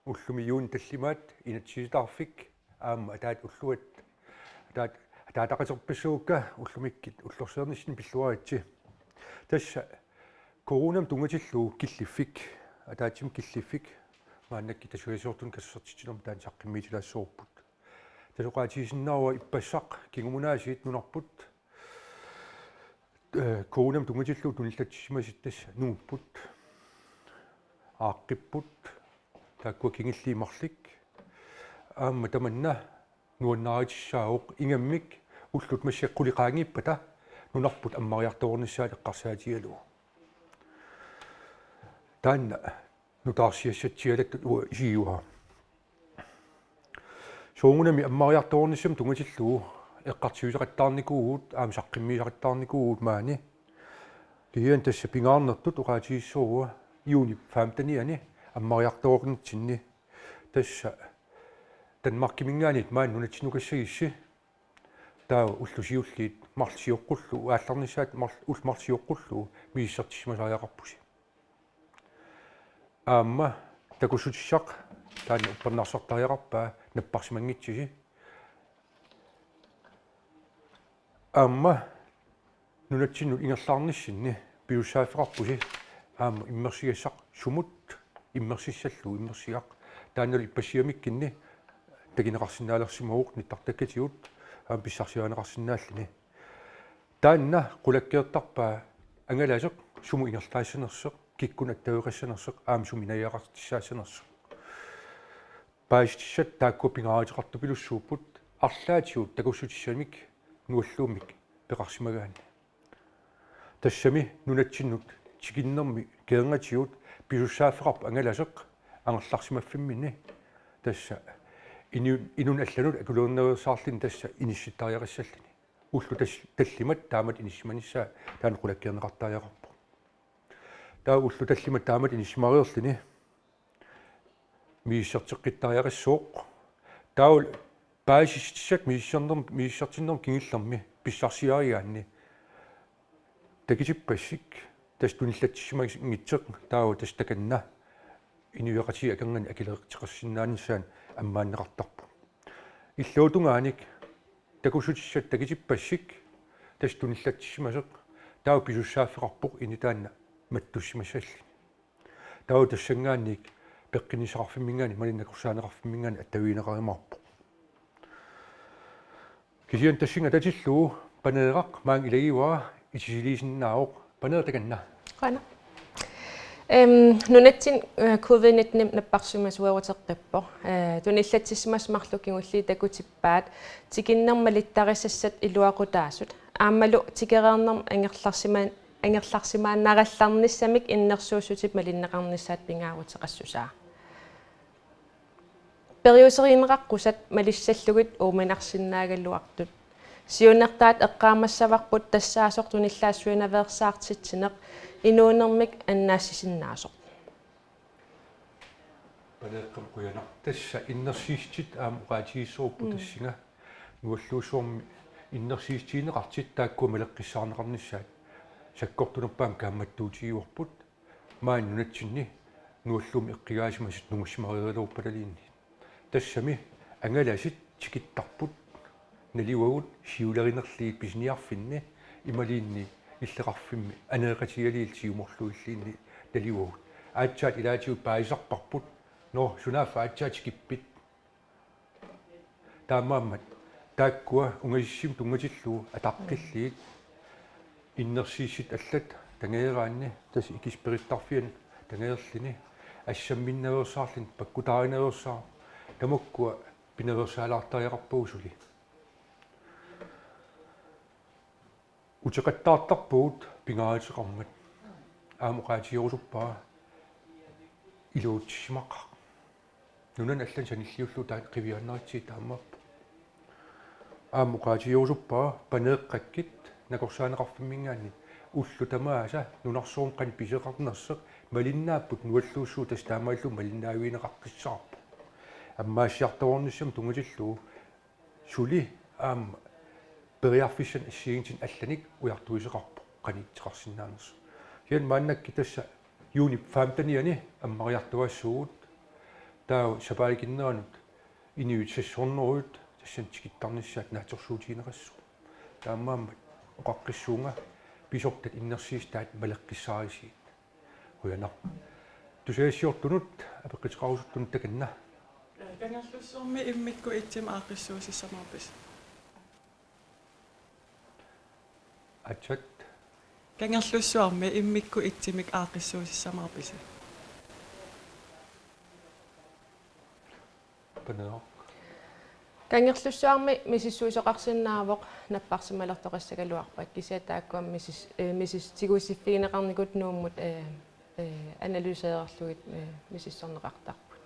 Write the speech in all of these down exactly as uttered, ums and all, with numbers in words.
ullumi juunip tallimaat inatsisitaarfik aamma ataat ulluat ataat ataataqaterpassuakka ullumikkut ullorsiornissinni pilluaritsi. Tassa coronamut tunngatillugu killiffik, ataatsimut killiffik, maannakkut tassa suli siortunut katersortitsinermut taanna saqqummiutilaassavarput. Tassa oqaatigisinnaavara ippassaq kingumut aasiit nunarput, eh, coronamut tunngatillugu tunillatsissimasut tassa nungupput, aaqqipput, taakkua kingulliit marluk. Aamma tamanna nuannaarutissaavoq ingammik ullut massakkut qulit qaangiuppata nunarput ammariartoornissaat eqqarsaatigalugu. Taanna nutaarsiassatsialattut uanga isigivaat. Soorunami ammariartoornissamut tunngatillugu eqqartuisaqattaarnikuuvugut aamma saqqummiisaqattaarnikuuvugut maani. Kisianni tassa pingaarnertut oqaatigissavara juunip femtenianni ammariartoornitsinni. Tassa Danmarkiminngaanniit maani nunatsinnut kassagissi. Taava ullut siulliit marluk sioqqullugu, aallarnissaat marl-, ullut marluk sioqqullugu misissortissimasariaqarpusi. Aamma takussutissaq taanna uppernarsartariaqarpaa napparsimanngitsisi. Aamma nunatsinnut ingerlaarnissinni pisussaaffeqarpusi aamma immersugassaq sumut immersissallugu immersigaq. Taannalu ippassaq immikkuunngikkaanni takuneqarsinnaalersimavoq nittartakkatigut aamma pissarsiarineqarsinnaalluni. Taanna qulakkeertarpaa angalasoq sumut ingerlaassanersoq, kikkunnut attaveqassanersoq, aamma sumut inaagaqartussaassanersoq. Paasissutissat taakkua pingaaruteqartupilussuupput arlaatigut takussutissamik nualluummik peqarsimagaanni. Tassami nunatsinnut tikinnermi keerngatigut pisussaaffeqarpoq angalasoq angerlarsimaffimminni tassa inu-, inunnik allanut akuliornaveersaarluni tassa inissittariaqassalluni. Ullut tas-, tallimat taamatut inissisimanissaa taanna qulakkeerneqartariaqarpoq. Taava ullut tallimat taamatut inissisimareerluni misissorteqqittariaqassooq. Taava paasissutissat misissornerm-, misissortinnermut kingullermi pissarsiarigaanni takutippassuk tassa tunillatsissimanngitsoq taava tassa takanna inuiaqatigiit akornanni akuleqateqarsinnaanissaanut ammaanneqartarpoq. Illuatungaanik takussutissat takutippassuk tassa tunillatsissimasoq taava pisussaaffeqarpoq inuit taanna mattussimassalluni. Taava tassanngaanniit peqqinnissaqarfimminngaanniit malinnaaqqissaarneqarfimminngaanniit attavigineqarumaarpoq. Kisianni tassunga atatillugu Paneeraq maanga ilagivara itisiliisinnaavoq. Paneeraq takanna. Qujanaq. Em, nunatsinni, eh, covid nitten napparsimasueruteqqippoq. Eh, tunillatsissimasut marluk kingulliit takutippaat tikinnermik malittarisassat iluaqutaasut. Aammalu tikereernermik angerlarsimaan-, angerlarsimaannarallarnissamik innersuussutip malinneqarnissaata pingaaruteqassusaa. Periuserineqaqqusat malissallugit uuminarsinnaagaluartut. Siunertaat eqqaamassavarput tassaasoq tunillaassuinaveersaartitsineq inuunermik annaassisinnaasoq. Paneeqqam qujanaq. Tassa innersuussutit aamma oqaatigissorput Mm. tassunga. Nualluussuarmi innersuussutigineqartut taakkua maleqqissaarneqarnissaat sakkortunerpaamik kaammattuutigivarput. Maani nunatsinni nualluummik eqqugaasimasut nungussimareeraluarpalluunniit. Tassami angalasut tikittarput nalivagut siulerinerlugit pisiniarfinni imaluunniit illoqarfimmi aneeqatigalugillu siumorlugilluunniit nalivagut. Aatsaat ilaatigut paasisarparput. Nå, sunaaffa aatsaat tikippit? Taamaammat taakkua ungasissummik tunngatillugu ataqqillugit innersuussutit allat tangeeraanni tassa ikisperittarfiani tangeerluni assamminnaveersaarluni pakkutaarinaveersaarluni tamakkua pinaveersaalaartariaqarpagut suli. Uteqattaartarpugut pingaaruteqarmat. Aamma oqaatigerusuppara iluatsissimaqaaq. Nunani allani sanilliullugu taanna qiviaannartut taamaappoq. Aamma oqaatigerusuppara Paneeqqakkut nakorsaaneqarfimminngaanniit ullut tamaasa nunarsuarmi qanoq pisoqarnersoq malinnaapput nualluussuup tassa taamaallugu malinnaavigineqaqqissaarpoq. Ammaassiartorunissamut tunngatillugu suli aamma periarfissanik assigiinngitsunik allanik ujartuisoqarpoq qanoq ittoqarsinnaanersoq. Kisianni maannakkut tassa juunip femtenianni ammariartuaassuugut. Taava sapaatip akunneranut inuit seks hundrede tassani tikittarnissaat naatsorsuutigineqassaaq. Taamaammat oqaqqissuunga pisortat innersuussutaat maleqqissaarisigit. Qujanaq. Tusagassiortunut apeqquteqarusuttunut takanna. Kangerlussuarmi immikkut et-imik aaqqissuussissamaarpisi? Atsat. Kangerlussuarmi immikkut et-imik aaqqissuussissamaarpisi? Paneeraq. Kangerlussuarmi misissuisoqarsinnaavoq napparsimalertoqassagaluarpat, kisianni taakkua misis-, eh, misis-, tigusiffigineqarnikut Nuummut, eh, eh, analysererlugit, eh, misissorneqartarput.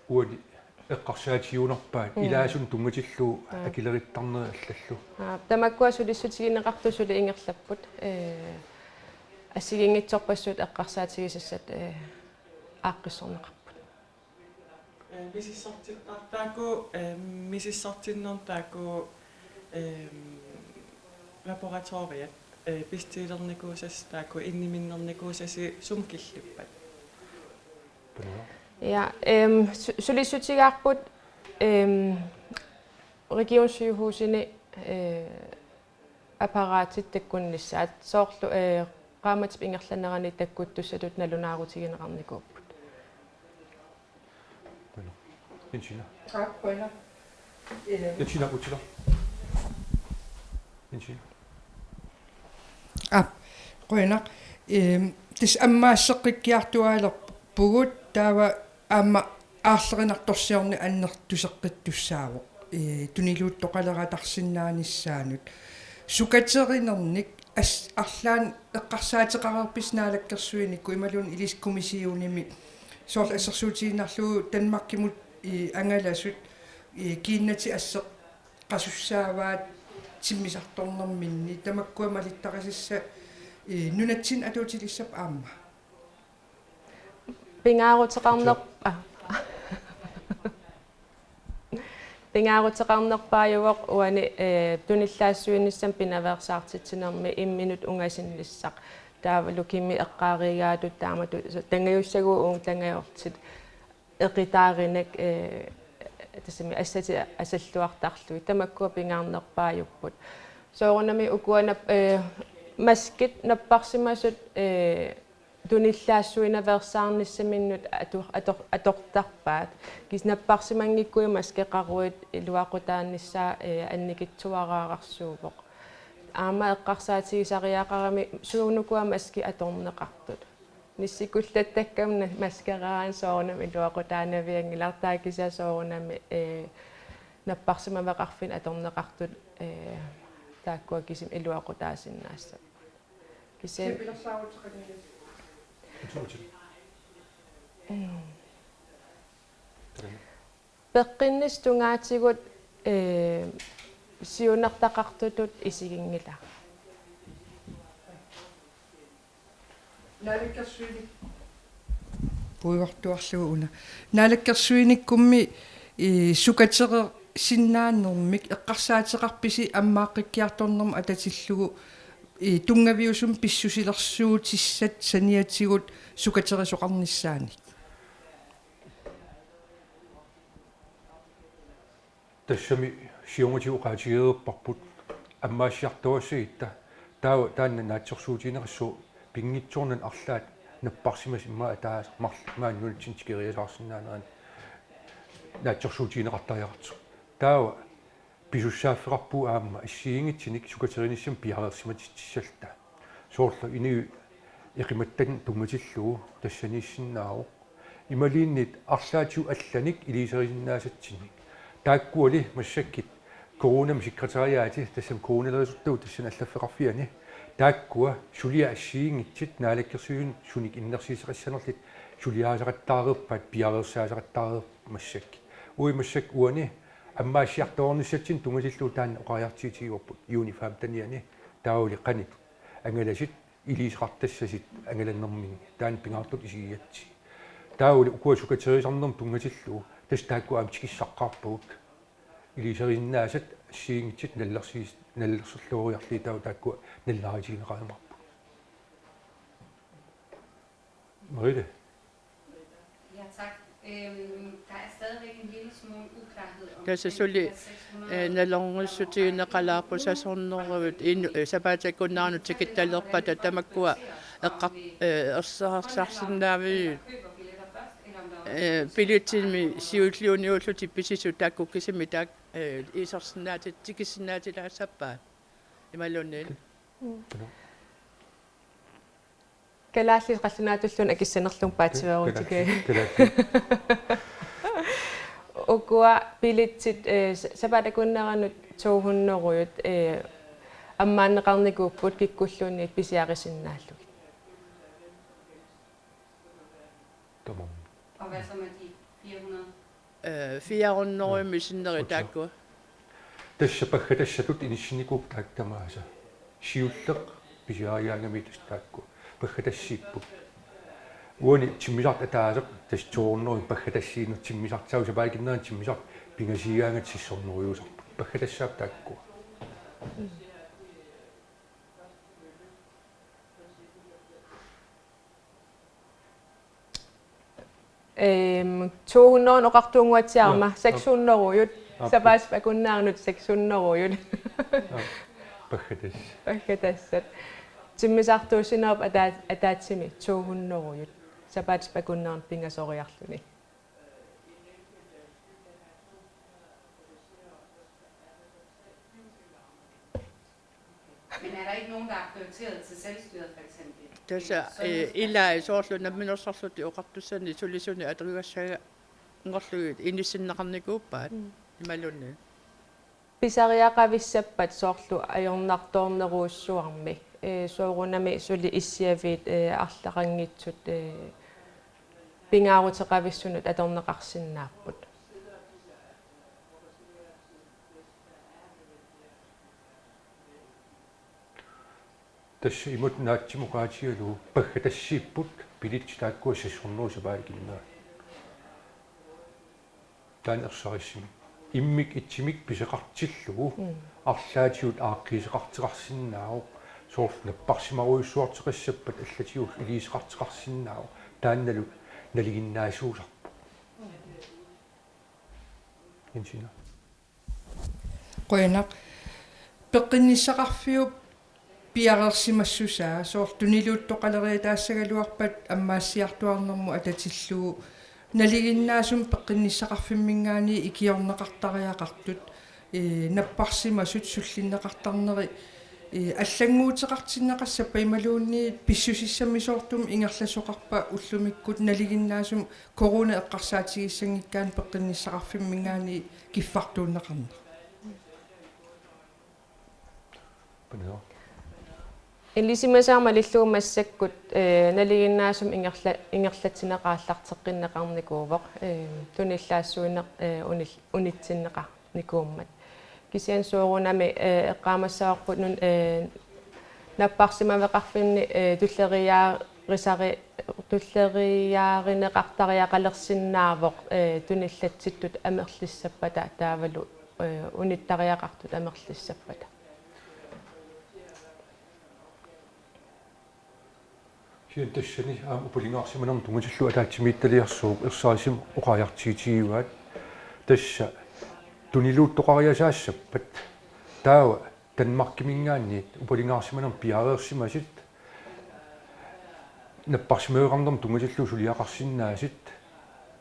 Uani eqqarsaatigiunerpaat Mm. ilaasunut tunngatillugu Aa. akilerittarnerit allallu. Aa, tamakkua sulissutigineqartut suli ingerlapput, eh, assigiinngitsorpassuit eqqarsaatigisassat, eh, aaqqissorneqarput. Eh, misissortittaartaakku, eh, misissortinnermi taakku, eh, laboratoriat, eh, bestilernikuusasi taakku inniminernikuusasi sumut killippat? Ja, ehm, su-, sulissutigaarput, ehm, regionssygehusini, eh, apparaatit takkunnissaat soorlu, eh, qaammatip ingerlanerani takkuttussatut nalunaarutigineqarnikuupput. Insina. Aap, qujanaq. Ehm. Insina, utila. Insina. Aap, qujanaq. Ehm, tassa ammaasseqqikkiartuaalerpugut taava aamma aarlerinartorsiorneq annertuseqqittussaavoq. Ee, tuniluuttoqaleratarsinnaanissaanut. Sukaterinernik as-, arlaannik eqqarsaateqareerpisi naalakkersuinikkut imaluunniit ilissi kommissionimi soorlu assersuutigiinnarlugu Danmarkimut, ee, angalasut, ee, kiinnatik asseq qasussaavaat timmisartornerminni, tamakkua malittarisassat, ee, nunatsinni atuutilissappat aamma? Pingaaruteqarner-, aa. Pingaaruteqarnerpaajuvoq uani, eh, tunillaassuinissamut pinaveersaartitsinermi imminut ungasinnissaq. Taavalu kimi eqqaariigaatut taamatut tangajussaguit uunga tangajortit eqitaarineq, eh, tassami assatit asalluartarlugit, tamakkua pingaarnerpaajupput. Soorunami ukua nap-, eh, maskit napparsimasut, eh, tunillaassuinaveersaarnissaminnut ator-, ator-, atortarpaat. Kisianni napparsimanngikkuit maskeqaruit iluaqutaannissaa, eh, annikitsuaraararsuuvoq. Aamma eqqarsaatigisariaqarami suunukua maskit atorneqartut. Nissikkullattakkami na-, maskeraanni soorunami iluaqutaanavianngilartaa, kisianni soorunami, eh, napparsimaveqarfinni atorneqartut, eh, taakkua kisimik iluaqutaasinnaassapput. Kisianni peqqinnissaq tungaatigut, eh, siunertaqartutut isiginngilaq. Naalakkersuinik-, puigortuarlugu una. Naalakkersuinikkummi, eh, sukatereersinnaanermik eqqarsaateqarpisi ammaaqqikkiartornermut atatillugu, eh, tunngaviusumik pissusilersuutissat saniatigut sukaterisoqarnissaanik? Tassami siornatigut oqaatigereerparput ammaassiartuassagutta, taava taanna naatsorsuutigineqassaaq pinngitsoornani arlaat napparsimasut immaqa ataaseq marluk maani nunatsinni tikeriasaarsinnaanerani naatsorsuutigineqartariaqartoq. Taava pisussaaffeqarpugut aamma assigiinngitsunik sukaterinissamut piareersimatitsissalluta. Soorlu inuit eqimattanut tunngatillugu tassaniissinnaavoq. Imaluunniit arlaatigut allanik iliuuserisinnaasatsinnut. Taakkuali massakkut coronami sekretariati, tassami coronalerisortagut tassani allaffeqarfiani. Taakkua suliat assigiinngitsut naalakkersuisuni sunik innersuusseqassanerlutik suliarisaqattaareerpaat, piareersaasaqattaareerpaat massakkut. Uagut massakkut uani ammaassiartuaarnissatsinnut tunngatillugu taanna oqariartuutigivarput juni femtenianni, taavali qanoq angalasut iliuuseqartassasut angalanerminni, taanna pingaartutut isigigatsigu. Taavali ukua sukaterisarnermut tunngatillugu tassa taakku aamma tikissaqqaarpagut. Iliuuserisinnaasat assigiinngitsut nallersis-, nallersorluariarlugit taava taakkua nalunaarutigineqarumaarput. Merete. Ja, tak. Øhm, der er stadigvæk en lille smule uklarhed om, tassa suli, eh, nalornissutigineqalaarpoq sasornerujuit inu-, eh, sapaatip akunneranut tikitaalerpata tamakkua eqqar-, eh, erseqqarsarsinnaaviuk, eh, billetsimik siulliuniullutik pisisut taakku kisimik taak-, eh, isersinnaatit-, tikissinnaatilaassappat. Imaluunniit. Mm. Kalaallit qallunaatulluunniit akissanerlugu paatsiveerutsigu. Kalaallit, kalaallit. Ukua billetsit, eh, sa-, sapaatip akunneranut to hundredejuit, eh, ammaanneqarnikuupput kikkulluunniit pisiarisinnaallugit. Tamam. Og hvad så med de fire hundrede? Eh, fire hundrede. Nå, sinnerit taakku. Tassa paggatassatut inissinnikuupput taakku tamaasa. Siulleq pisiarigaangami tassa taakku. Paggatassiipput. Uani timmisartoq ataaseq tassa to hundrede paggatassiineq timmisartoq, sapaatip akunnerani timmisartoq pingasuugaangat seks hundredeusarput. Paggatassaapput taakku. Ehm, to hundrede oqartuunnguatsiarama, ja, seks hundredejuit, ja, sapaatip akunneranut seks hundredejuit. Ja, paggatassat. Paggatassat. Timmisartuussinerup ataa-, ataatsimi to hundredejuit. Sapaatip akunneranut pingasoriarluni. Men er der ikke nogen, der er prioriteret til selvstyret, for eksempel? Tassa, eh, ilai soorlu Namminersorlutik Oqartussanit sulisunik atugassaganngorlugit inissinneqarnikuuppat, mm, imaluunniit? Pisariaqavissappat soorlu ajornartoornerujussuarmik, eh, soorunami suli issiaviit, eh, arlaqanngitsut, eh, pingaaruteqavissunut atorneqarsinnaapput. Tassa imatut naatsimik oqaatigalugu paggatassiipput billetsit taakkua seks hundrede sapaatip akunnerani. Taanna ersarissumik. Immik ittumik pisoqartillugu, mm, arlaatigut aaqqiisoqartoqarsinnaavoq, soorlu napparsimarujussuartoqassappat allatigullu iliuuseqartoqarsinnaavoq, taannalu nalinginnaasuusarpoq. Jensina. Qujanaq. Peqqinnissaqarfiup piareersimassusaa, soorlu tuniluuttoqaleriataassagaluarpat ammaassiartuaarnermut atatillugu, nalinginnaasumik peqqinnissaqarfimminngaanniit ikiorneqartariaqartut, ee, napparsimasut sullinneqartarneri, ee, allannguuteqartinneqassappat imaluunniit pissusissamisoortumik ingerlasoqarpa ullumikkut nalinginnaasumik corona eqqarsaatigissanngikkaanni peqqinnissaqarfimminngaanniit kiffartuunneqarneq? Pernille. Ilisimasaq malillugu massakkut, eh, nalinginnaasumik ingerla-, ingerlatsineq aallarteqqinneqarnikuuvoq, eh, tunillaassuineq, eh, unil-, unitsinneqarnikuummat. Kisianni soorunami, eh, eqqaamassavarput nun-, eh, napparsimaveqarfinni, eh, tulleriiaarisari-, tulleriiaarineqartariaqalersinnaavoq, eh, tunillatsittut amerlissappata taavalu, eh, unittariaqartut amerlissappata. Kisianni tassani aamma upalingaarsimanermut tunngatillugu ataatsimiititaliarsuup ersarissumik oqariartuutigivaat. Tassa tuniluuttoqariasaassappat taava Danmarkiminngaanniit upalingaarsimanermut piareersimasut, napparsimaveqarnermut tunngatillugu suliaqarsinnaasut,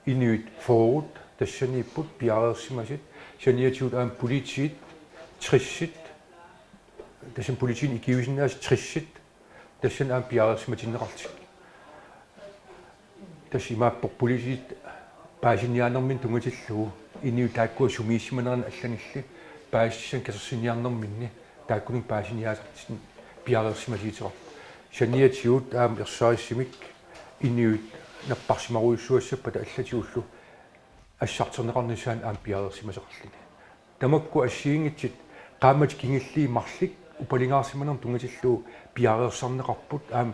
inuit fyrre tassaniipput piareersimasut, saniatigut aamma politiit tressit, tassani politiinit ikiuisinnaasut tressit, tassani aamma piareersimatinneqartut. Tassa imaappoq politiit paasiniaanerminni tunngatillugu inuit taakkua sumiissimaneranni allanilli paasissutissanik katersiniarnerminni taakkununnga paasiniaasartut piareersimasuuteqarput. Saniatigut aamma ersarissumik inuit napparsimarujussuassappata allatigullu assartorneqarnissaannut aamma piareersimasoqarluni. Tamakku assigiinngitsut qaammatit kingulliit marluk upalingaarsimanermut tunngatillugu piareersarneqarput, aamma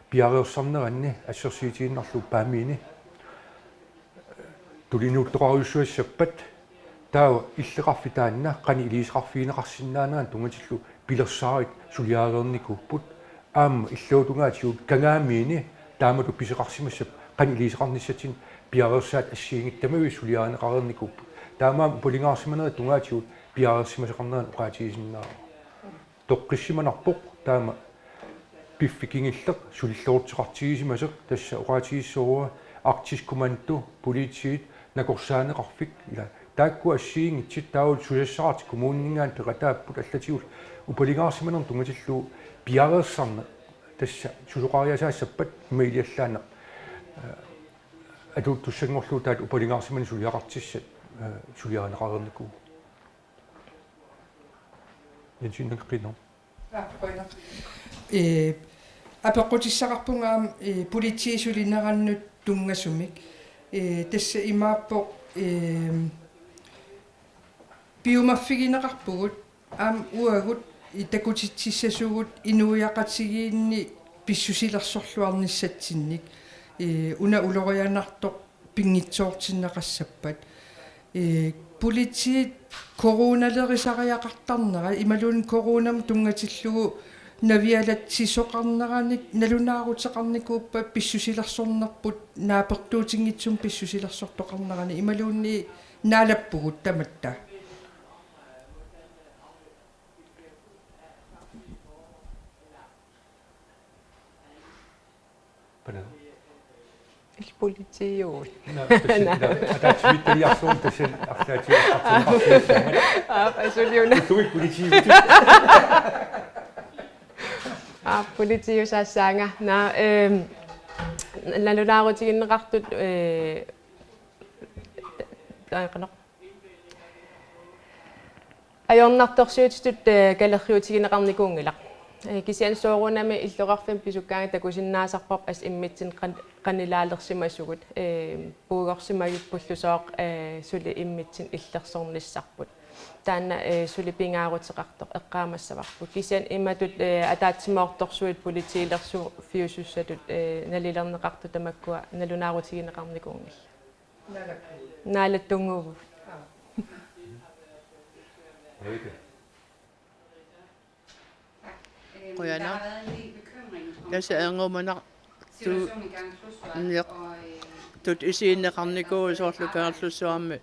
piareersarneranni assersuutigiinnarlugu Paamiuni tuniluuttoqarujussuassappat taava illoqarfik taanna qanoq iliuuseqarfigineqarsinnaanerannut tunngatillugu pilersaarutit suliareernikuupput, aamma illuatungaatigut Kangaamiuni taamatut pisoqarsimassappat qanoq iliuuseqarnissatsinnut piareersaat assigiinngitsut tamaviisa suliarineqareernikuupput. Taamaammat upalingaarsimanerit tungaatigut piareersimasoqarnerannik oqaatigisinnaavara. Toqqissimanarpoq taama piffissaq kingulleq sulilluarteqartigisimasoq, tassa oqaatigissavarput Arktisk Kommando, politiit, nakorsaaneqarfik, ila taakku assigiinngitsut taavalu susassaqartut kommunininngaanniit peqataapput, allatigullu upalingaarsimanermut tunngatillugu piareersarneq tassa susoqariasaassappat imaaliallaannaq, eh, atuuttussanngorlugu taava upalingaarsimaneq suliaqartissat, eh, suliarineqareernikuuvoq. Jensinnaq qiinnaam. Ee, apeqqutissaqarpunga aamma, ee, politiit sulinerannut tunngasumik. Ee, tassa imaappoq, ee, piumaffigineqarpugut aamma uagut, ee, takutitsissasugut inuiaqatigiinni pissusilersorluarnissatsinnik. Ee, una ulorianartoq pinngitsoortinneqassappat. Ee, politiit coronalerisariaqartarnerat imaluunniit coronamut tunngatillugu navialatsisoqarneranik nalunaaruteqarnikuuppat pissusilersornerput naapertuutinngitsumik pissusilersortoqarnerani imaluunniit naalappugut tamatta. Pana. Il politiiugut. Naa, tassa, naa, ataatsimiititaliarsuarmik tassa arlaatigut eqqartorneqarsimassaanga. Aap, asuliuna. Tuit politiiutit. Aap, politiiusaassaanga. Naa, ehm, nalunaarutigineqartut, eh, ta-, taaqanoq. Ajornartorsiutitut, eh, kalerriutigineqarnikuunngilaq. Eh, kisianni soorunami illoqarfimmut pisukkaangat takusinnaasarparput assut immitsinnut qan-, qanilaalersimasugut, eh, puigorsimagippullusooq, eh, suli immitsinnut illersornissarput. Taanna, eh, suli pingaaruteqartoq eqqaamassavarput. Kisianni imatut, eh, ataatsimoortorsuit politiilersuiffiusussatut, eh, nalilerneqartut tamakkua nalunaarutigineqarnikuunngillat. Naalattunnguuvugut. Qujanaq. Tassa ernumanartu-, -tut isigineqarnikuuvoq soorlu Kangerlussuarmi.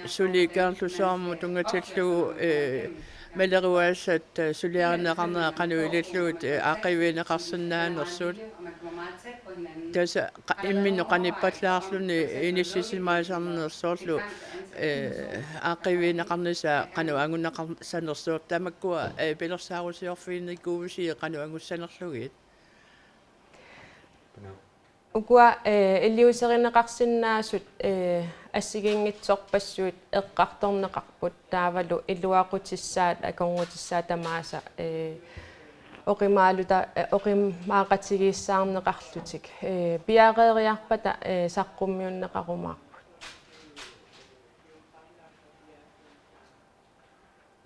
Suli Kangerlussuarmut tunngatillugu, eh, maleruagassat, eh, suliarineqarnerat qanoq ilillugit, eh, aaqqiivigineqarsinnaanersut. Tassa qa-, imminnut qanippallaarluni inissisimaasarneq soorlu, eh, aaqqiivigineqarnissaa qanoq anguneqarsanersoq tamakkua, eh, pilersaarusiorfiginikuuisi qanoq angussanerlugit. Ukua, eh, iliuuserineqarsinnaasut, eh, assigiinngitsorpassuit eqqartorneqarput taavalu iluaqutissaat akornutissaat tamaasa, eh, oqimaaluta-, eh, oqimaaqatigiissaarneqarlutik, eh, piareeriarpata, eh, saqqummiunneqarumaarput.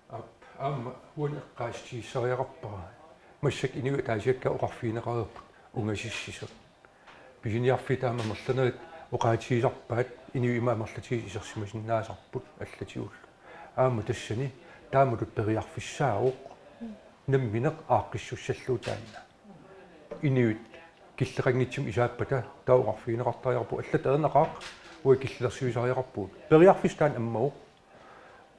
Aap, aamma uani eqqaasitsissariaqarpara. Massakkut inuit ataasiakkaat oqarfigineqareerput ungasissisoq. Pisiniarfiit taama amerlanerit oqaatigisarpaat inuit ima amerlatigisut isersimasinnaasarput allatigullu. Aamma tassani taamatut periarfissaavoq nammineq aaqqissussallugu taanna. Inuit killeqanngitsumik isaappata taava oqarfigineqartariaqarpugut allatut ajornaqaaq uagut killilersuisariaqarpugut. Periarfissaq taanna ammavoq.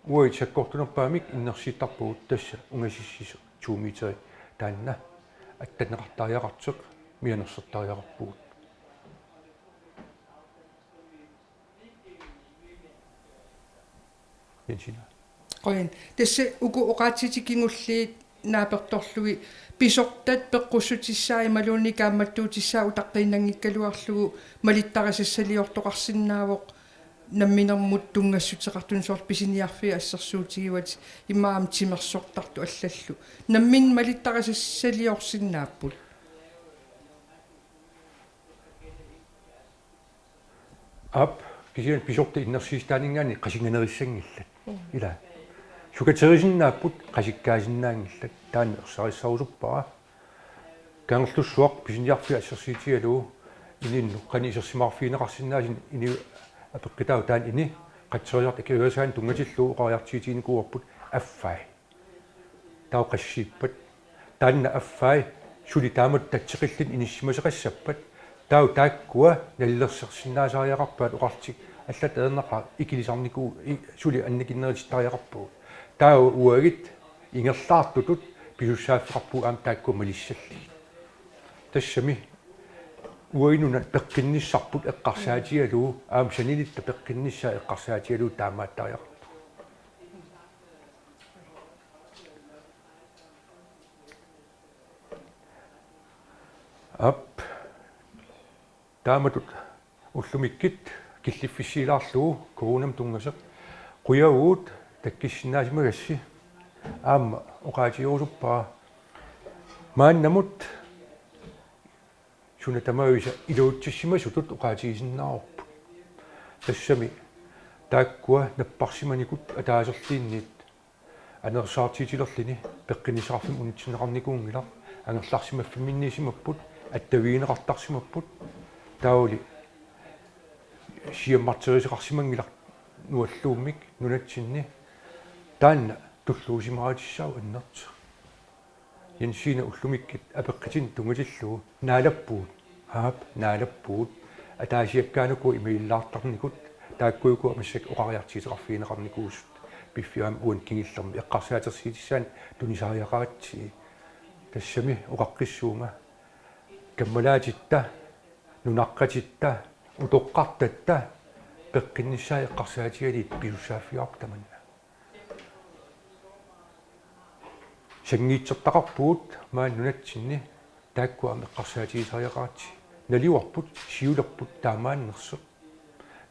Uagut sakkortunerpaamik innersuuttarpugut tassa ungasissisoq to meteri taanna attanneqartariaqartoq mianersortariaqarpugut. Jensina. Qujan. Tassa uku oqaatsitik kingulliit naapertorlugit pisortat peqqussutissaat imaluunniit kaammattuutissaat utaqqiinnanngikkaluarlugu malittarisassaliortoqarsinnaavoq namminermut tunngassuteqartuni soorlu pisiniarfiit assersuutigivatit imaammat timersortartut allallu. Nammineq malittarisassaliorsinnaapput. Aap, kisianni pisortat innersuussutaaninngaanniit qasinganerissanngillat. Mm. Ila. Sukaterisinnaapput qasikkaasinnaanngillat. Taanna ersarissarusuppara. Kangerlussuaq pisiniarfiit assersuutigalugu inunnut qanoq isersimaarfigineqarsinnaasunik inuit apeqqutaavoq taanna ini qatserisartut akiugasaani tunngatillugu oqariartuutiginikuuarput affai. Taava qassiippat. Taanna affai suli taamatut tatseqillutik inissisimasoqassappat Taava taakkua nalilersorsinnaasariaqarpaat oqartik allat aernaqaaq ikilisarnikuu i-, suli annikinneritittariaqarpagut. Taava uagut ingerlaartutut pisussaaffeqarpugut aamma taakkua malissallugit. Tassami uagut nunat peqqinnissarput eqqarsaatigalugu aamma sanilitta peqqinnissaa eqqarsaatigalugu taamaattariaqarpoq. Aap. Taamatut ullumikkut killiffissiilaarlugu coronamut tunngasoq qujavugut takkissinnaasimagassi aamma oqaatigerusuppara maannamut suna tamavisa iluutsissimasutut oqaatigisinnaavarput. Tassami taakkua napparsimanikut ataaserluunniit anersaartiitilerluni peqqinnissaqarfimmik unitsinneqarnikuunngilaq, angerlarsimaffimminniissimapput, attavigineqartarsimapput, taavali siammarterisoqarsimanngilaq nualluummik nunatsinni, taanna tulluusimaarutissaagut annertuumik. Jensiina ullumikkut apeqqutinik tunngatillugu naalappugut, aap, naalappugut, ataasiakkaanukua imaallaartarnikut, taakkuukua massakkut oqariartuuteqarfigineqarnikuusut, piffissami uani kingullermi eqqarsaatersuutissaanut tunisariaqaratsigu. Tassami oqaqqissuunga, kammalaatitta, nunaqqatitta, utoqqartatta, peqqinnissaat eqqarsaatigalugit pisussaaffigaarput tamanna. Sanngiitsertaqarpugut maani nunatsinni taakkua aamma eqqarsaatigisariaqaratsigu. Nalivarput, siulerput taamaannersoq.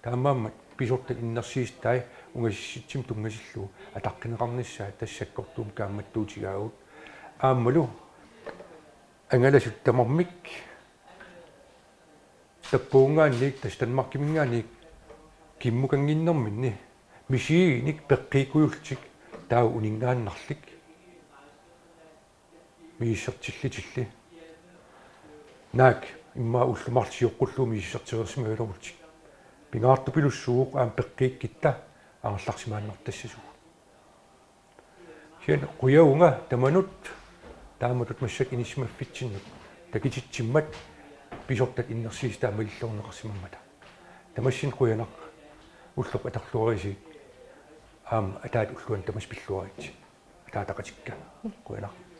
Taamaammat pisortat innersuussutai ungasissutsimik tunngatillugu ataqqineqarnissaat tassa sakkortuumik kaammattuutigaagut. Aammalu angalasut tamarmik Tappavungaanniit, tassa Danmarkiminngaanniit, kimmukannginnerminni misigiinnik peqqiikkujullutik taava uninngaannarlik. Misissortillutillu. Naak immaqa ullut marluk sioqqullugu misissortereersimagaluarlutik. Pingaartupilussuuvoq aamma peqqiikkutta angerlarsimaannartassasugut. Kisianni qujavunga tamanut taamatut massakkut inissisimaffitsinnut takutitsimmat pisortat innersuussutai malilluarneqarsimammata. Tamassinnut qujanaq, ulloq atorluarisi aamma ataata ulluanut tamassi pilluaritsi. Ataataqatikka. Qujanaq.